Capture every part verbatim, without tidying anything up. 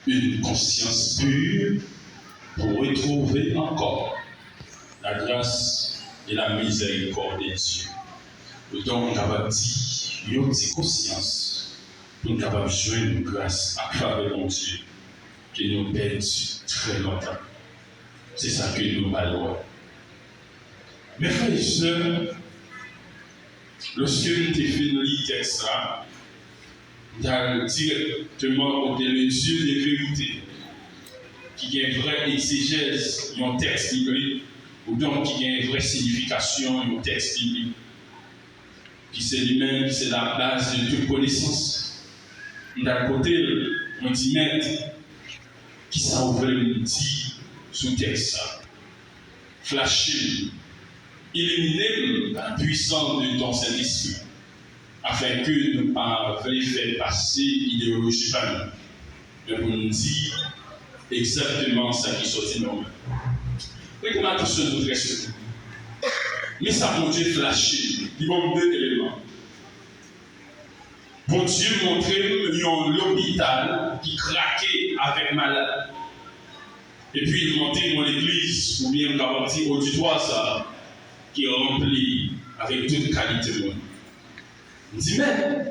une conscience pure pour retrouver encore la grâce et la miséricorde de Dieu. Donk, nou kapab di, yon ti konsyans pou n kapab jwenn gras ak favè Bondye ke nou pèdi trè lontan. Se sa ke nou ba l wè. Mes frères et sœurs, lòske m te fin li tèks la, m t al dirèkteman kote le Dieu de vérité, ki gen vrè egzejèz yon tèks biblik, ou donk ki gen vrè siyifikasyon yon tèks biblik, ki se li menm ki se la baz de tout konesans. M t al kote l, mwen di, Mèt, kisa w vle m di sou tèks sa? Flache m, ilimine m pa pwisans de ton Sentespri, afenke nou pa vle fè pase ideyoloji pa nou, men pou n di egzakteman sa ki soti nan men. Prete m atansyon nou trè sou. Men sa Bondye flache m, li ban m de eleman. Bondye montre m yon lopital ki krake avèk malad. Epi l montre m yon legliz, oubyen m kapab di oditwa sa, ki ranpli avèk tout kalite moun. M di, men,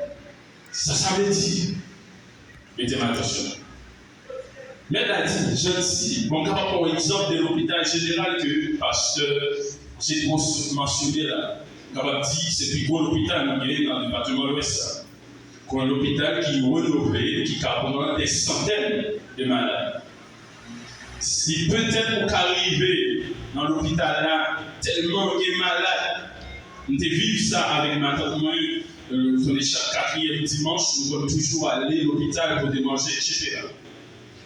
sa sa vle di? Mete m atansyon. Mèt la di, janti, bon, m kapab pran yon egzanp de lopital jeneral ke pastè Jetro mansyone la. M kapab di se pi gwo lopital nou genyen nan depatman Lwès la. Kon lopital ki renove, ki ka pran dè santèn de malad. Si petèt ou ka rive nan lopital la, tèlman gen malad. M te viv sa avèk matant mwen, euh, konnen chak katriyèm dimanch, nou konn toujou ale lopital pote manje, etsetera.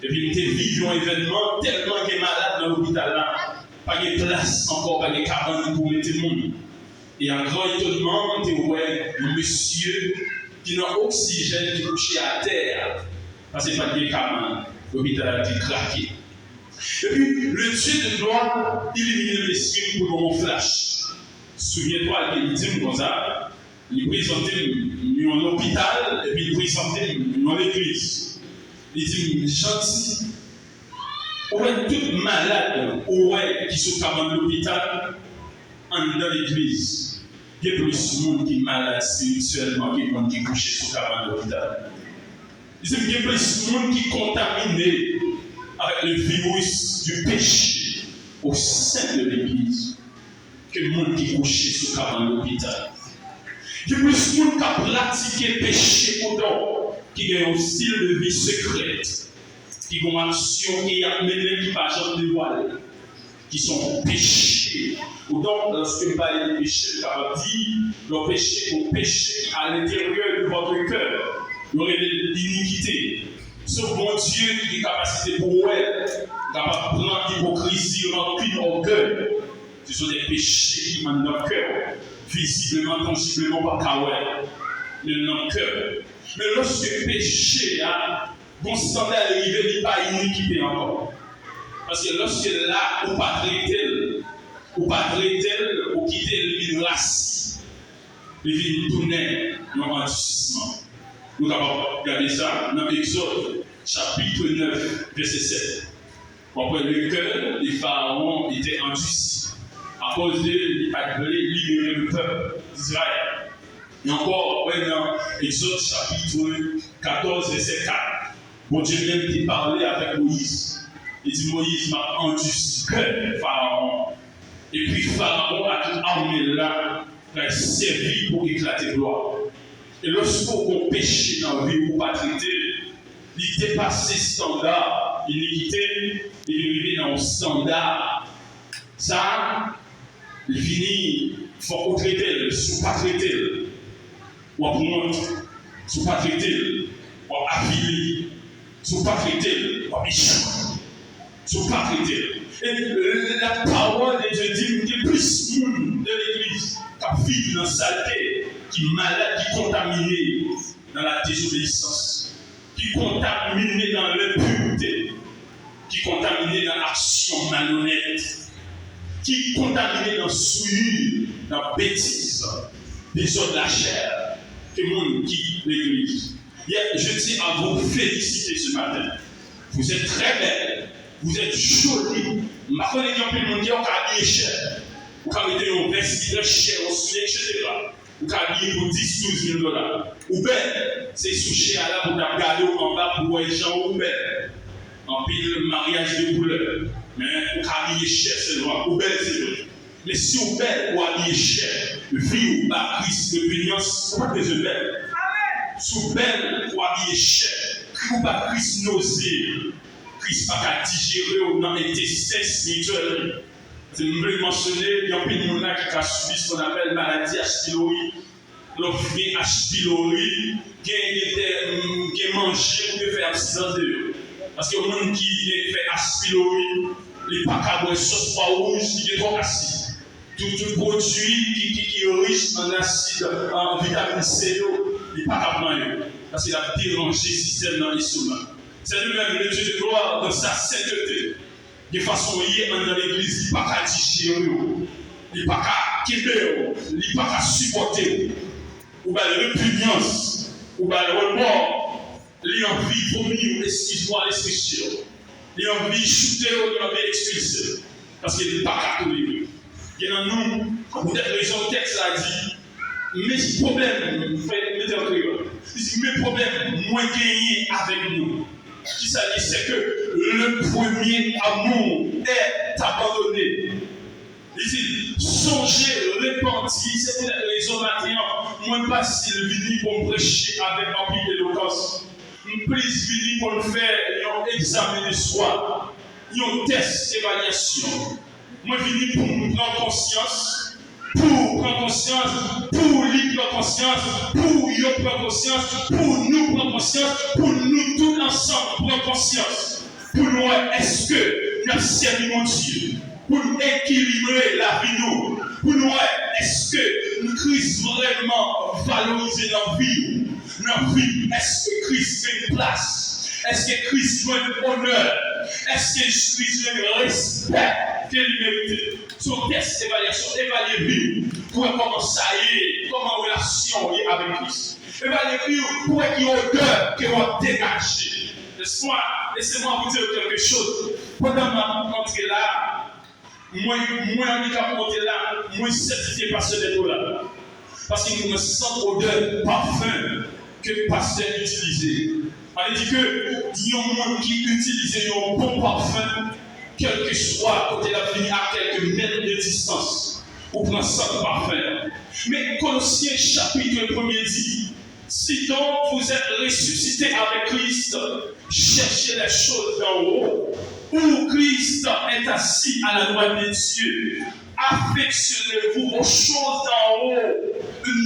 Epi m te viv yon evènman, tèlman gen malad nan lopital la, pa gen plas ankò, pa gen kabann pou mete moun. E a gran etonnman, m te wè yon mesye ki nan oksijèn ki kouche atè a, paske pa t gen kabann, lopital la te krake. Epi, le Dieu de gloire ilimine lespri m pou l ban m yon flash. Souvyen twa ke li di m konsa, li prezante m yon lopital, epi li prezante m yon legliz. Li di m, Janti, ou wè tout malad ou wè ki sou kabann lopital, anndan legliz, gen plis moun ki malad espirityèlman ke moun ki kouche sou kabann lopital. Li di m gen plis moun ki kontamine avèk le virus du péché au sein de legliz ke moun ki kouche sou kabann lopital. Gen plis moun k ap pratike peche odò, ki gen yon stil de vi sekrè, ki gen yon aksyon ke y ap mennen ki pa janm devwale, ki se yon peche. Odonk, lòske m pale de peche, m kapab di, yon peche, yon peche ki alenteryè de votre cœur. Yo rele l inikite. Se Bondye ki gen kapasite pou wè, kapab pran ipokrizi, rankin, ògèy. Se sou de peche ki anndan kè w. Vizibleman, tanjibleman, w pa ka wè. Men nan kè w. Men lòske peche a, bon, sandal rive, li pa inikite ankò. Paske lòske la, ou pa trete l, ou pa trete l, ou kite l vin rasi, li vin tounen yon andisisman. Nou kapab gade sa nan Egzòd, chapit nèf, vèsè sèt. Après, le cœur de Pharaon était endurci, akoz de li pa t vle libere le pèp d'Izrayèl. E ankò, w ap wè nan Egzòd chapit katòz, vèsè kat, Bondye menm te pale avèk Moyiz. Li di, Moyiz, m ap andisi kè Farawon. Epi Farawon ak tout ame l la pral sèvi pou eklate glwa. E lòske w gon peche nan vi w, ou pa trete l, li depase estanda inikite, li vin rive nan yon estanda. Sa a, li vini, fòk ou trete l. Si w pa trete l, w ap wont. Si w pa trete l, w ap avili. Si w pa trete l, w ap echwe. Si w pa trete l. E la parole de Dieu di m gen plis moun de legliz k ap viv nan salte, ki malad, ki kontamine nan la désobéissance, ki kontamine nan lenpirite, ki kontamine nan aksyon malonèt, ki kontamine nan souillure, nan betiz, dezòd lachè, ke moun ki legliz. Yè, je tiens à vous féliciter ce matin. Vous êtes très belle. Vous êtes jolie. M pa konnen gen anpil moun ki ou ka abiye chè. Ou ka mete yon vès ki trè chè, yon soulye, et cetera. Ou ka abiye pou dis, douz mil dola. Ou bèl. Se sou chè a la pou w t ap gade w anba pou w wè jan ou bèl. Anpil maryaj de koulè. Men ou ka abiye chè sèlman. Ou bèl, se vre. Men si w bèl, ou abiye chè, vi w ba Kris repinyans, ou pa t bezwen bèl. Si w bèl, ou abiye chè, ou ba Kris noze. Kris pa ka dijere w nan entesten espirityèl. Se m vle mansyone, gen anpil moun la ki ka sibi sa n apèl maladi H. pylori. Lè w gen H. pylori, gen, gen, gen manje ou te fè abstinans de yo. Paske yon moun ki gen fè H. pylori, li pa ka bwè sòs pwa wouj, li gen twòp asid. Tout, tout pwodui ki, ki, ki rich an asid, an vitamin C yo, li pa ka pran yo. Paske l ap deranje sistèm nan, lestomak. C'est de même le Dieu de gloire dans sa sainteté. Gen fason w ye anndan legliz, li pa ka dijere w, li pa ka kenbe w, li pa ka sipòte w. Ou ba l repinyans, ou ba l remò, li anvi vomi w, excuse-moi l'expression. Li anvi choute w, li anvi ekspilse w. Paske li pa ka tolere w. Gen nan nou, poutèt rezon tèks la di, men pwoblèm, fè mete an kreyòl. Li di, men pwoblèm mwen genyen avèk nou. Kisa l ye? C'est que le premier amour est abandonné. Li di, sonje, repanti, se poutèt rezon maten an, mwen pa stil vini pou m preche avèk anpil elokans. M plis vini pou m fè yon egzamen de swa, yon tès evalyasyon. Mwen vini pou m pran konsyans, pou w pran konsyans, pou li pran konsyans, pou yo pran konsyans, pou nou pran konsyans, pou nou tout ansanm pran konsyans, pou n wè èske n ap sèvi Bondye, pou n ekilibre lavi nou, pou n wè èske Kris vrèman valorize nan vi w, nan vi m. Èske Kris gen plas? Èske Kris jwenn onè? Èske Kris jwenn respè ke li merite? Se yon tès evalyasyon, evalye vi w pou wè kòman sa ye, kòman relasyon w ye avèk Kris. Evalye vi w pou wè ki odè ke w ap degaje. Lèse mwen, lèse mwen vous dire quelque chose. Pandan m ap antre la, mwen, mwen an ki ap monte la, mwen sètifye pastè Bèto la. Paske mwen santi odè pafen ke pastè itilize. Sa vle di ke yon moun ki itilize yon bon pafen, kèlkeswa kote l ap vini a kèlke mèt de distans, ou pran sant pafen an. Men Kolosyen chapit premye di, Si donc vous êtes ressuscités avec Christ, cherchez les choses d'en haut, où Christ est assis à la droite de Dieu. Affectionnez-vous aux choses d'en haut,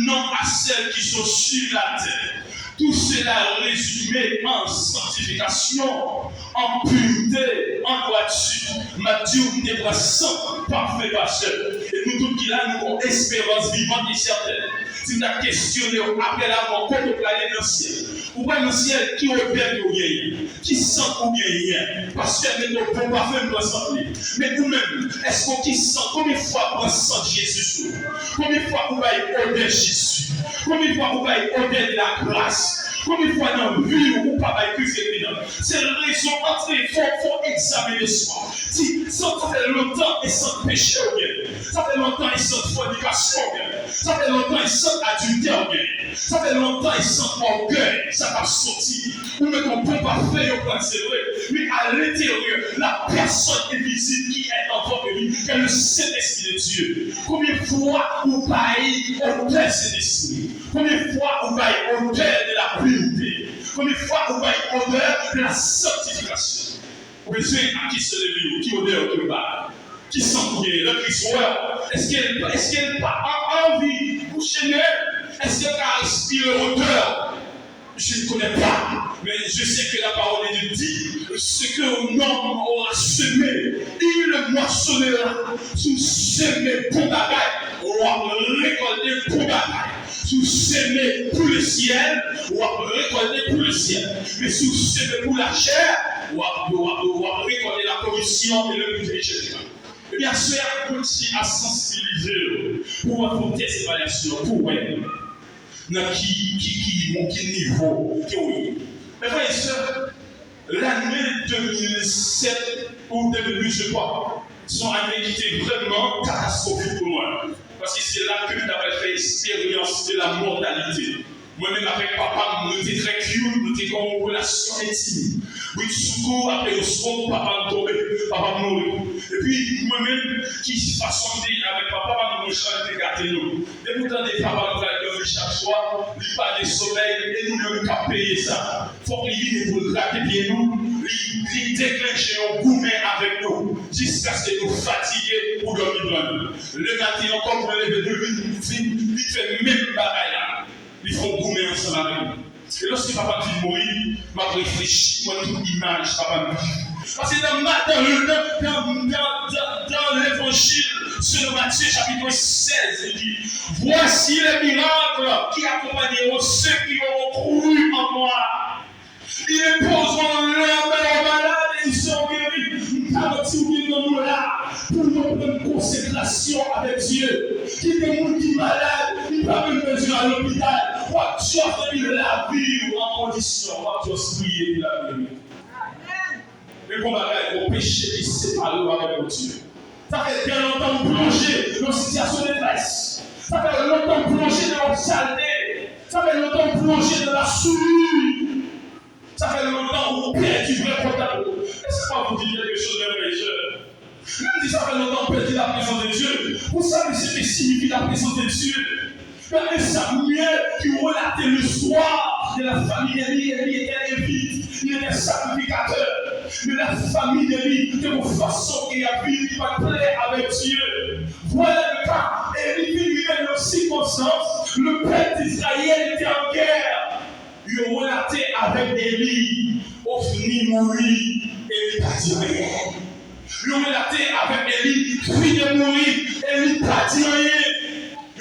non à celles qui sont sur la terre. Tout cela résumé en sanctification, en pureté, en droiture. M ap di w, m te pran sant pafen, pastè. E nou tout ki la, nou gon esperans vivant e sètèn. Si m ta kesyone w apre lamò, kote w prale nan syèl? Ou pral nan syèl, ki odè ke w genyen? Ki sant ou genyen? Pastè mete w bon pafen, m pran sant li. Men ou menm, èske w ki sant? Konbyen fwa w pran sant Jezi sou ou? Konbyen fwa ou bay odè Jezi? Konbyen fwa ou bay odè de la gras? Konbyen fwa nan vi w ou pa bay Kris repinyans? Se rezon antre fò, fò egzamine swa. Di, sant sa fè lontan e sant peche w genyen. Sa fè lontan e sant fònikasyon w genyen. Sa fè lontan e sant adiltè w genyen. Sa fè lontan e sant ògèy sa k ap soti. Ou met yon bon pafen, yo pran, se vre. Men a lenteryè, la pèsòn envizib ki est en votre vie, qui est le Saint-Esprit de Dieu. Konbyen fwa ou bay odè Sentespri? Konbyen fwa ou bay odè de la purité? Konbyen fwa ou bay odè de la sanctification? Ou bezwen akisyone vi w, ki odè ke w bay? Ki sant ou genyen? Lè Kris wè w, èske l, èske l pa an, anvi bouche ne l? Èske l ka respire odè? Je ne connais pas, mais je sais que la parole de Dieu dit, ce que un homme aura semé, il le moissonnera. Si w seme bon bagay, w ap rekòlte bon bagay. Si w seme pou lesyèl, w ap rekòlte pou lesyèl. Men si w seme pou lachè, w ap, w ap, w ap rekòlte la koripsyon e le pite, et cetera. Ebyen, aswè a, Bondye a sansibilize yo pou wè, pou tès evalyasyon, pou wè nan ki, ki, ki, ki nivo ke w ye. Men frè e sè, Lane de mil sèt ou de mil uit, je crois, se yon ane ki te vrèman katastwofik pou mwen. Paske se la ke m t apral fè eksperyans de la mòtalite. Mwen menm avèk papa m, nou te trè cute, nou te gen yon relasyon entim. Bridsoukou, apre yon swòp, papa m tonbe, papa m mouri. Epi, mwen menm, ki fason m te ye avèk papa m, nou jan l te gate nou. Depi w tande papa m pral dòmi chak swa, li pa gen somèy, e nou menm k ap peye sa. Fòk li vini pou l rate pye nou, li, li deklenche yon goumen avèk nou, jiskaske nou fatige pou dòmi pran nou. Lematen ankò, pou nou leve, nou vin, vin, vin fè menm bagay la. Li fè yon goumen ansanm avèk nou. E lòske papa m fin mouri, m ap reflechi, m wè tout imaj papa m viv. Paske nan, nan, nan, nan, nan, nan, nan Levanjil selon Matye, chapit sèz, li di, Voici les miracles qui accompagneront ceux qui auront cru en moi. Li enpoze yon lanmè o malad e li sèvi. M garanti w gen nan nou la pou nou pran konsekrasyon avèk Dye. Gen de moun ki malad, li pa menm bezwen al lopital. W ap just epi lavi w an kondisyon. W ap just priye epi lavi w. Men gon bagay, gon peche ki separe w avèk Bondye. Sa fè trè lontan w plonje nan yon sitiyasyon detrès. Sa fè lontan w plonje nan yon salte. Sa fè lontan w plonje nan la souillure. Sa fè lontan ou pèdi vrè kontak ou. Laissez-moi vous dire quelque chose, mes frères et sœurs. Lè m di sa fè lontan ou pèdi la présence de Dieu, vous savez ce que signifie la présence de Dieu? Gade Samuel ki relate listwa de la famille d'Éli. Éli était lévite, il était sacrificateur. Men la famille d'Éli te gon fason ke y ap viv ki pa t klè avèk Dye. Voilà le cas. Éli vin rive nan yon sikonstans, le peuple d'Israël était en guerre. Yo relate avèk Éli, Ofni mouri, Éli pa di anyen. Yo relate avèk Éli, Finè mouri, Éli pa di anyen.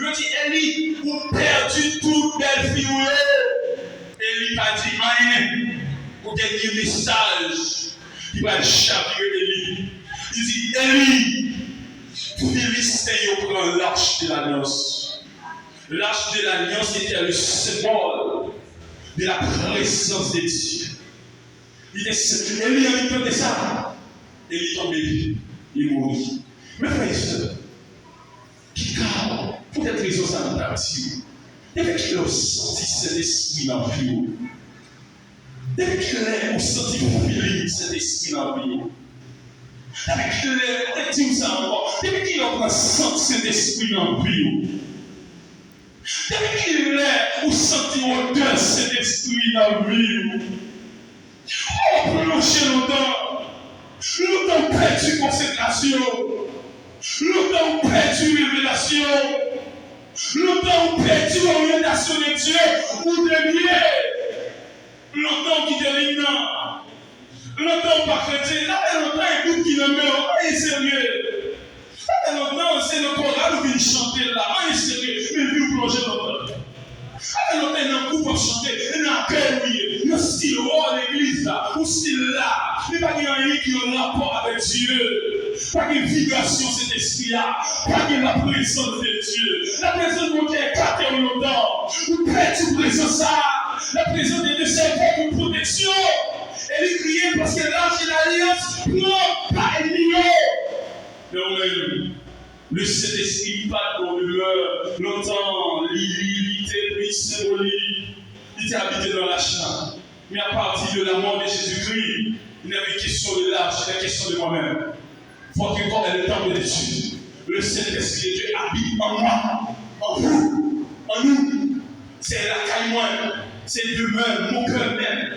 Yo di Éli, ou pèdi tout bèlfi ou yo. Éli pa di anyen. Pou dènye mesaj ki pral chavire Éli. Li di, Éli, Filisten yo pran l'arche de l'alliance. L'arche de l'alliance était le symbole de la présence de Dieu. Li te, Éli annik tande sa, e li tonbe, li mouri. Mes frères et sœurs, ki ka, poutèt rezon sa m t ap di w, depi kilè w santi Sentespri nan vi w? Depi kilè ou santi feeling Sentespri nan vi w? Depi kilè, mwen di w sa ankò, depi kilè w pran sant Sentespri nan vi w? Depi kilè ou santi odè Sentespri nan vi w? Ou plonje lontan. Lontan ou pèdi konsantrasyon. Lontan ou pèdi revelasyon. Lontan ou pèdi oryantasyon de Dye, ou devye. Lontan ou kite liy nan. Lontan ou pa kretyen. Sa fè lontan e Bib ki nan men w. Anyen serye. Sa fè lontan se nan koral ou vin chante la. Anyen serye. Men vi w plonje lontan. Sa fè lontan e nan gwoup w ap chante. E nan akèy ou ye. Yon stil wò legliz la. Yon stil la. Li pa gen anyen ki an rapò avèk Dye. Pa gen vibrasyon Sentespri a. Pa gen la présence de Dieu. La prezans Bondye ekate w lontan. Ou pèdi prezans sa. La prezans de Dye se yon pwoteksyon. E li kriye paske lach de lalyans pran pa ènmi yo. Men ou menm, le Sentespri pa t gon demè lontan, li, li, li te plis senbolik, li te abite nan lach la. Men apati de la mò de Jezikri, il n'est plus question de lach, il est question de moi-même. Votre corps est le temple de Dieu. Le Saint-Esprit de Dieu habite en moi, en vous, en nous. Se lakay mwen, se demè, mon cœur même,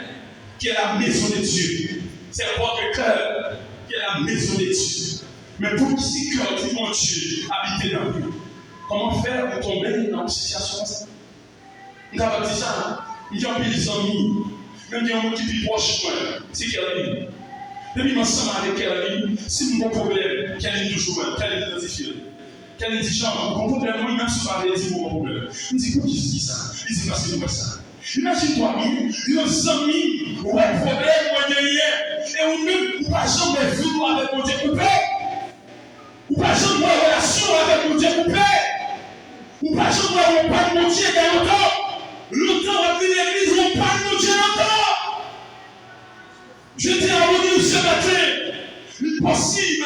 qui est la maison de Dieu. C'est votre cœur qui est la maison de Dieu. Men pou ki si kè di Bondye abite nan nou, kòman fè ou tonbe nan yon sitiyasyon konsa? M kapab di sa, m gen anpil zanmi, men m gen yon moun ki pi pwòch mwen, se Kerline. Depi m ansanm avèk Kerline, si m gon pwoblèm, Kerline toujou wè m, Kerline idantifye l. Kerline di, Jean, ou gon pwoblèm, wi, menm si w pa vle di m ou gon pwoblèm. M di, pou ki, kisa? Li di, paske m wè sa. Imajine twa, wi, yon zanmi wè pwoblèm mwen genyen, e ou menm, ou pa janm wè vi w avèk Bondye koupe. Ou pa janm wè relasyon w avèk Bondye koupe. Ou pa janm wè w pann Bondye gen lontan. Lontan w ap vin legliz, w pann Bondye lontan. Je Bondye se maten, li posib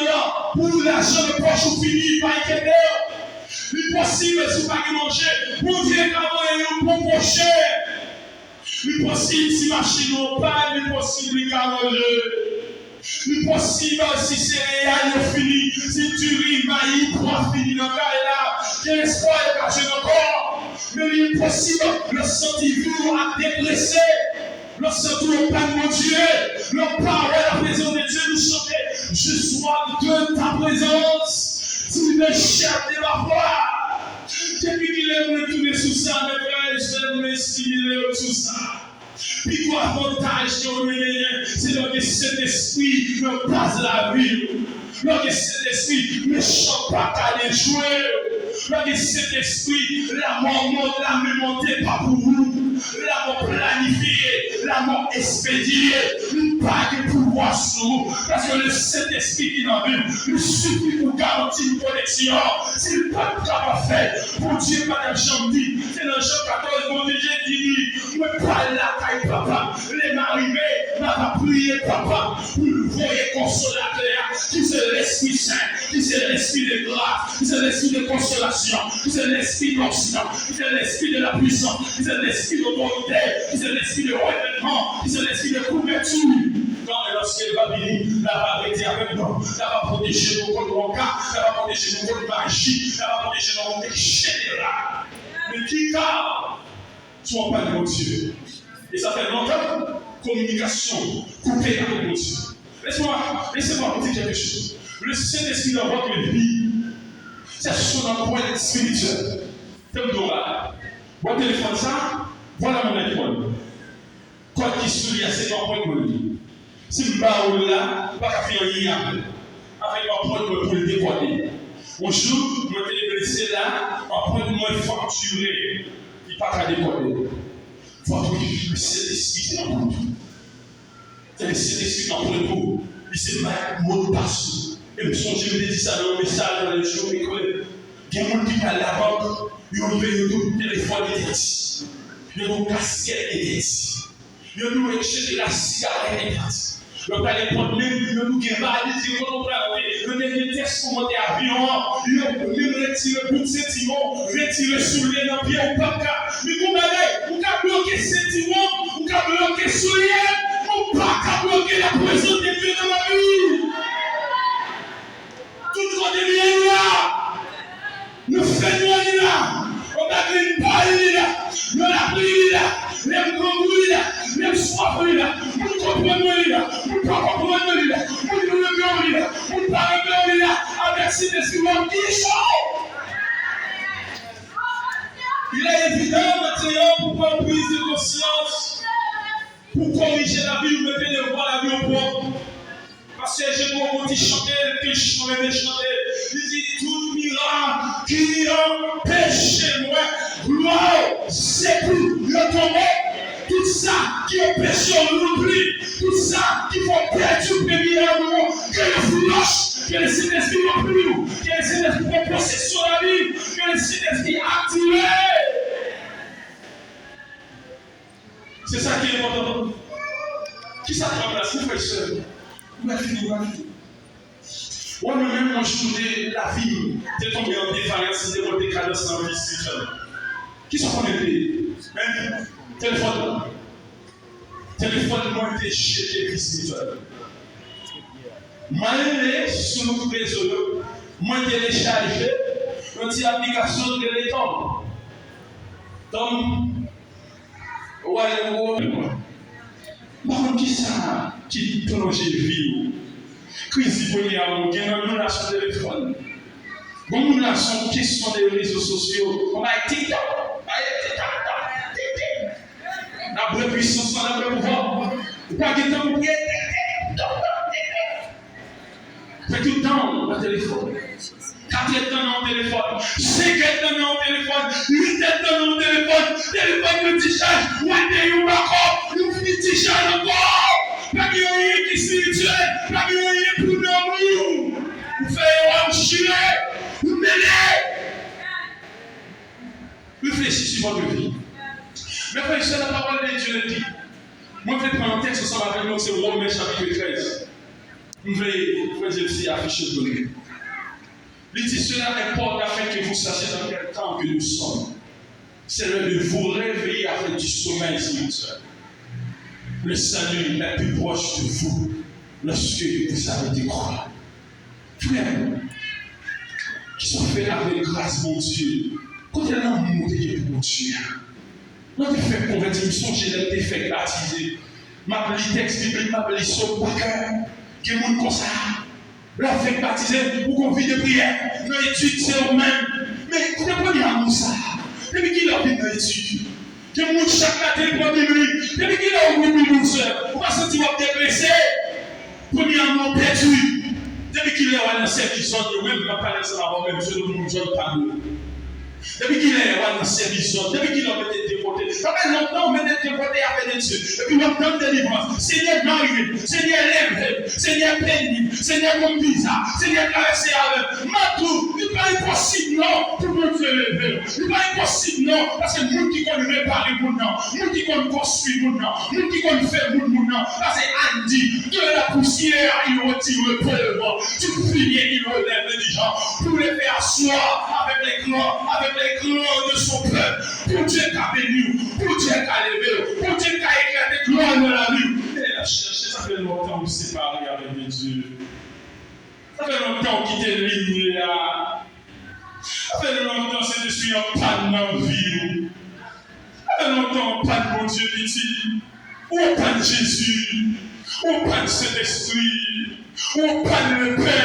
pou lajan nan pòch ou fini, pa enkyete w. Li posib si w pa gen manje, Bondye ka voye yon bon pwochen. Li posib si machin ou an pàn, li posib li ka ranje. Li posib si sereyal yo fini, si diri, mayi, pwa fini nan kay la, gen espwa yo ka jwenn ankò. Men li posib lè w santi vi w ap deprese, lè w santi w pa Bondye, lè w pa wè la prezans de Dye, nou chante, je soif de ta présence, divine chair de ma foi. Depi kilè nou retounen sou sa, mèt frè, sè, nou estimile yo sou sa. Pi gwo avantaj ke w dwe genyen, se lè w gen Sentespri nan baz lavi w. Lè w gen Sentespri, mechan pa ka detwi w. Lè w gen Sentespri, lanmò, lanmò te pa pou ou. Lanmò planifye, lanmò espedye. Li pa gen pouvwa sou ou. Paske le Sentespri ki nan vi w, li sifi pou garanti n pwoteksyon. Si l pa t kapab fè, Bondye pa t ap janm di. Se nan Jan katòz, Bondye di li, mwen pral lakay Papa m. Lè m a rive, m a va priye Papa m pou l voye Konsolatè a, ki se Lespri Sen, ki se Lespri de gras, ki se Lespri de konsolasyon, ki se Lespri donksyon, ki se Lespri de la pwisans, ki se Lespri de otorite, ki se Lespri de revèlman, ki se Lespri de kouvèti. Donk, lòske l va vini, l ap rete avèk nou, l ap pwoteje nou kont wonka, l ap pwoteje nou kont maji, l ap pwoteje nou kont etsetera. Men ki ka sou anpè Bondye. E sa fè lontan kominikasyon koupe avèk Bondye. Laisse-moi, laissez-moi vous dire quelque chose. Le Saint-Esprit dans votre vie, c'est son empreinte spirituelle. Tèm do a. Bon, telefòn sa, vwala mon iPhone. Kòd ki sou li a, se anprent mwen li. Si m ba ou l la, ou pa ka fè anyen avè l. Avèk anprent mwen pou l dekòde. Yon jou, mwen te blese la, anprent mwen fraktire. Li pa ka dekòde. Fò w priye Sentespri te anprent ou. Tande Sentespri anprent ou. Li se modpas ou. E m sonje m te di sa nan yon mesaj nan lejou eklè. Gen moun ki pral labank, yo rive yo di w telefòn entèdi. Yo di w kaskèt entèdi. Yo di w etsetera, sigarèt entèdi. Yo pral epòt menm, yo di w gen valiz, yo konnen w pral antre. Yo te gen tès pou monte avyon an. Yo menm retire bout sentiman w, retire soulye nan pye w, ou p ap ka. Men gon bagay, ou ka bloke sentiman w, ou ka bloke soulye, men ou pa ka bloke la prezans de Dye nan lavi w. Tout kote li ye, li la. Nan fènwa li la. Anba grenn pay li la. Nan lapli li la. Lè m grangou li la. Lè m swaf li la. Moun konprann mwen li la. Moun pa konprann mwen li la. Moun renmen w li la. Moun pa renmen w li la. Avèk Sentespri w ap gen cho. Il est évident maten an pou pran priz de konsyans, pou korije lavi w, mete devwa lavi w pwòp. Pastè Jérôme Monti chante l, ke jan mwen renmen chante l. Li di, tout mirak ki anpeche m wè glwa w, se pou yo tonbe. Tout sa ki anpeche w ranpli, tout sa ki fè w pèdi premye amou w, ke yo fouloch, ke Lesentespri ranpli w, ke Lesentespri pran posesyon lavi w, ke Lesentespri aktive. Se sa ki enpòtan. Kisa k ranplase, frè e sè? Mwen fini, mwen fini. Wè, mwen menm, yon jou, te, lavi m te tonbe an defayans, m te mete kadans nan vi espirityèl. Kisa w konnen te ye? Men, telefòn nan. Telefòn mwen te jete vi espirityèl. Mwen ale sou rezo yo, mwen telechaje yon ti aplikasyon ki rele Tom. Tom, wè, yo gwo. M pa konn kisa ki plonje vi w. Kriz li premye a, ou gen nan moun la sou telefòn. Bon, moun la se yon kesyon de rezo sosyo. Yon bagay TikTok, bagay TikTok, TikTok. N ap bwè pwisans lan, n ap bwè pouvwa. Ou pa gen tan pou priye. Fè tout tan w nan telefòn. Katrè tan nan yon telefòn. Senkè tan nan yon telefòn. Uitè tan nan yon telefòn. Telefòn nan dichaj. W al peye yon bakòp. Yon fini dichaj ankò. Pa gen anyen ki espirityèl. Pa gen anyen pou nanm ou. Ou fè yo a, ou chire. Ou mele. Réfléchis sur votre vie. Mes frères et sœurs, la parole de Dieu dit, Mwen vle pran yon tèks ansanm avèk nou, se Women chapit trèz. M vle frè James afiche l pou nou. Li di, cela importe afin que vous sachiez dans quel temps que nous sommes. C'est l'heure de vous réveiller afin du sommeil spirituel. Le salut est plus proche de vous lorsque vous avez été croire. Frè m, kisa w fè avèk gras Bondye? Kote lanmou w te gen pou Bondye a? Lè w te fèk konvèti, m sonje lè m te fèk batize. M ap li tèks biblik, m ap li sòm pa kè. Gen moun konsa. Lè w fèk batize, ou gon vi de priyè. Nan etid, se ou menm. Men, kote premye amou sa a? Depi kilè w vin nan etid? Gen moun chak maten li pran Bib li. Depi kilè w ouvri Bib ou, sè? Ou pa santi w ap deprese? Premye amou an pèdi. Depi kilè w al nan sèvis zòn yo, menm m ap pale ansanm avè w menm, se tout moun zòn pa nou. Depi kilè w al nan sèvis zòn? Depi kilè w mete de kote? Sa fè lontan w mete de kote afè de Dye. Epi w ap tann delivrans. Senyè, mare m. Senyè, leve m. Senyè, beni m. Senyè, ban m viza. Senyè, travèse avè m. Matou, li pa enposib non pou Bondye leve w. Li pa enposib non, paske moun ki konn repare moun nan, moun ki konn konstwi moun nan, moun ki konn fè moun, moun nan, paske Ann di, de la poussière, il retire le pauvre, du fumier, il relève l'indigent, pour les faire asseoir avec les grands, avec les grands de son peuple. Bondye ka beni w, Bondye ka leve w, Bondye ka eklate glwa nan lavi w. E chèche, sa fè lontan w separe avèk Bondye. Sa fè lontan w kite limyè a. Sa fè lontan Sentespri an pa t nan vi w. Sa fè lontan w pa t Bondye pitit. Ou pa t Jezi. Ou pa t Sentespri. Ou pa t Lepè.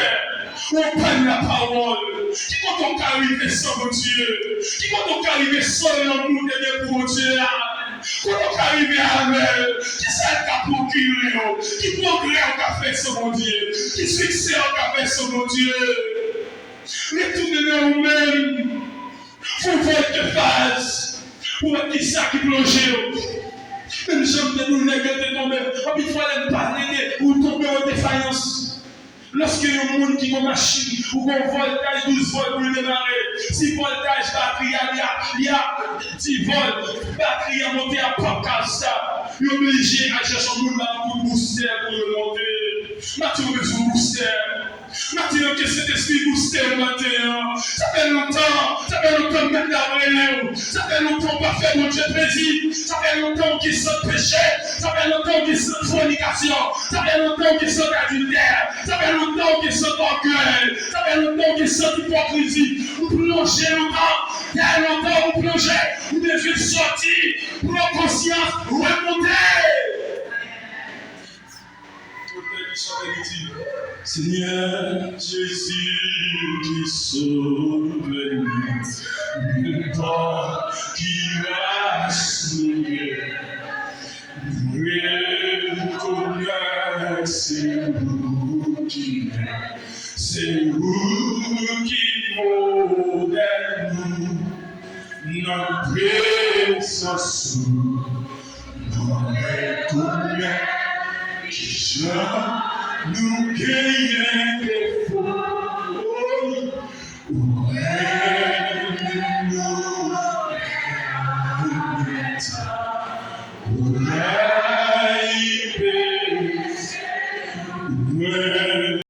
Ou pa t Lapawòl. Ki kote w ka rive san Bondye? Ki kote w ka rive san lanmou w te gen pou Bondye a? Kote w ka rive avè l? Kisa l ka pwokire w? Ki pwogrè w ka fè san Bondye? Ki siksè w ka fè san Bondye? Retounen nan ou menm. Fè yon volte faz pou wè kisa ki plonje w. Menm jan m te di w, nèg yo te tonbe. Anpil fwa, lè n pale de ou tonbe an defayans. Lòske yon moun ki gon machin, ou gon vòltaj douz vòlt pou l demare, si vòltaj batri a, li a, li a di vòlt, batri a monte a p ap ka stab, yo oblije al chèche yon moun ba yo kout boustè pou yo monte. Maten w bezwen boustè. Maten an, ke Sentespri bouste w maten an. Sa fè lontan, sa fè lontan Mèt la ap rele w. Sa fè lontan w pa fè Bondye plezi. Sa fè lontan w gen sant peche. Sa fè lontan w gen sant fònikasyon. Sa fè lontan w gen sant adiltè. Sa fè lontan w gen sant ògèy. Sa fè lontan w gen sant ipokrizi. Ou plonje lontan. Fè lontan ou plonje. Ou bezwen sòti. Pran konsyans. Remonte. Otè ki chante li di, Senyè Jezi ki sove nou, nenpòt ki rasanble, nou rekonèt se ou ki mèt, se ou ki modèl nou, nan prezans ou. Nou rekonèt kijan nou genyen defo. Ou